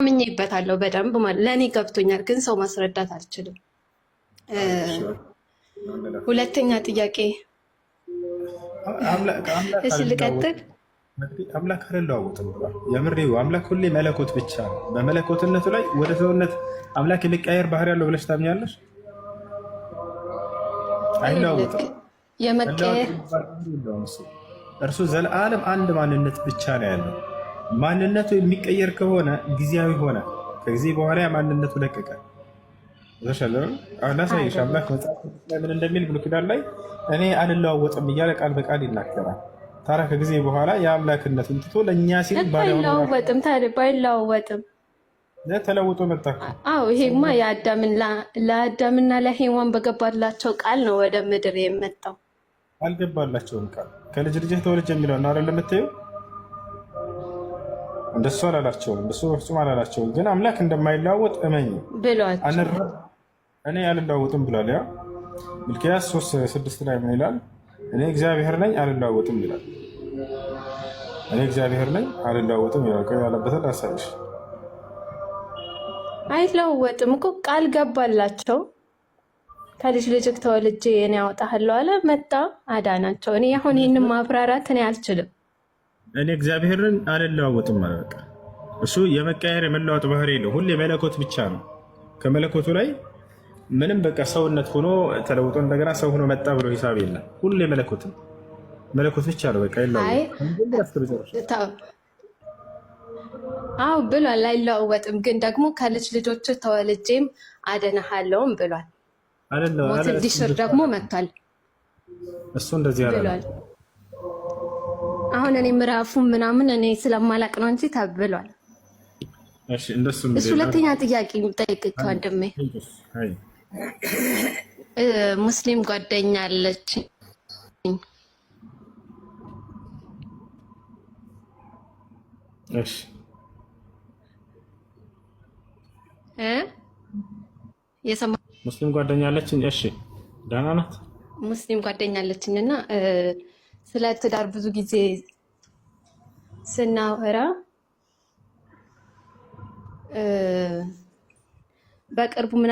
አምኜበታለሁ በደንብ ማለት ለእኔ ገብቶኛል፣ ግን ሰው ማስረዳት አልችልም። ሁለተኛ ጥያቄ እሺ፣ ልቀጥል። አምላክ አልለዋወጥም ብሏል። የምሬ አምላክ ሁሌ መለኮት ብቻ ነው። በመለኮትነቱ ላይ ወደ ሰውነት አምላክ የሚቀየር ባህሪ ያለው ብለሽ ታምኛለሽ? አይለዋወጥም። የመቀየር እርሱ ዘለዓለም አንድ ማንነት ብቻ ነው ያለው። ማንነቱ የሚቀየር ከሆነ ጊዜያዊ ሆነ። ከጊዜ በኋላ ማንነቱ ለቀቀ። ላሳይሽ አምላክ መጽሐፍ ላይ ምን እንደሚል ብሉይ ኪዳን ላይ እኔ አልለዋወጥም እያለ ቃል በቃል ይናገራል። ታዲያ ከጊዜ በኋላ የአምላክነቱን ትቶ ለእኛ ሲል ባይለዋወጥም ታዲያ ባይለዋወጥም ተለውጦ መጣ። አዎ ይሄማ ለአዳምና ለሔዋን በገባላቸው ቃል ነው ወደ ምድር የመጣው። አልገባላቸውም ቃል ከልጅ ልጅህ ተወልጅ የሚለው ነው አይደል የምታየው? እንደሱ አላላቸውም። እንደሱ በፍጹም አላላቸውም። ግን አምላክ እንደማይለዋወጥ እመኝ ብሏቸው እኔ አልለዋወጥም ብሏል። ያ ሚልክያስ 3:6 ላይ ምን ይላል? እኔ እግዚአብሔር ነኝ አልለዋወጥም ይላል። እኔ እግዚአብሔር ነኝ አልለዋወጥም ይላል። ቆይ ያለበትን ላሳይሽ። አይለዋወጥም እኮ ቃል ገባላቸው። ከልጅ ልጅ ተወልጄ እኔ አወጣሃለሁ አለ። መጣ፣ አዳናቸው። እኔ አሁን ይህንን ማብራራት እኔ አልችልም። እኔ እግዚአብሔርን አልለዋወጥም አለ። በቃ እሱ የመቀየር የመለዋወጥ ባህሪ የለው። ሁሌ መለኮት ብቻ ነው። ከመለኮቱ ላይ ምንም በቃ ሰውነት ሆኖ ተለውጦ እንደገና ሰው ሆኖ መጣ ብሎ ሂሳብ የለም። ሁሌ መለኮት ነው። መለኮት ብቻ ነው። በቃ የለውም። አዎ ብሏል፣ አይለዋወጥም። ግን ደግሞ ከልጅ ልጆች ተወልጄም አድንሃለሁም ብሏል። ሞት እንዲሽር ደግሞ መጥቷል እሱ እንደዚህ ብሏል። አሁን እኔ ምዕራፉን ምናምን እኔ ስለማላቅ ነው እንጂ ተብሏል። እሱ ሁለተኛ ጥያቄ ጠይቅ ወንድሜ። ሙስሊም ጓደኛ አለች። ሙስሊም ጓደኛ አለችኝ። እሺ ደህና ናት። ሙስሊም ጓደኛ አለችኝ እና ስለ ትዳር ብዙ ጊዜ ስናወራ በቅርቡ ምን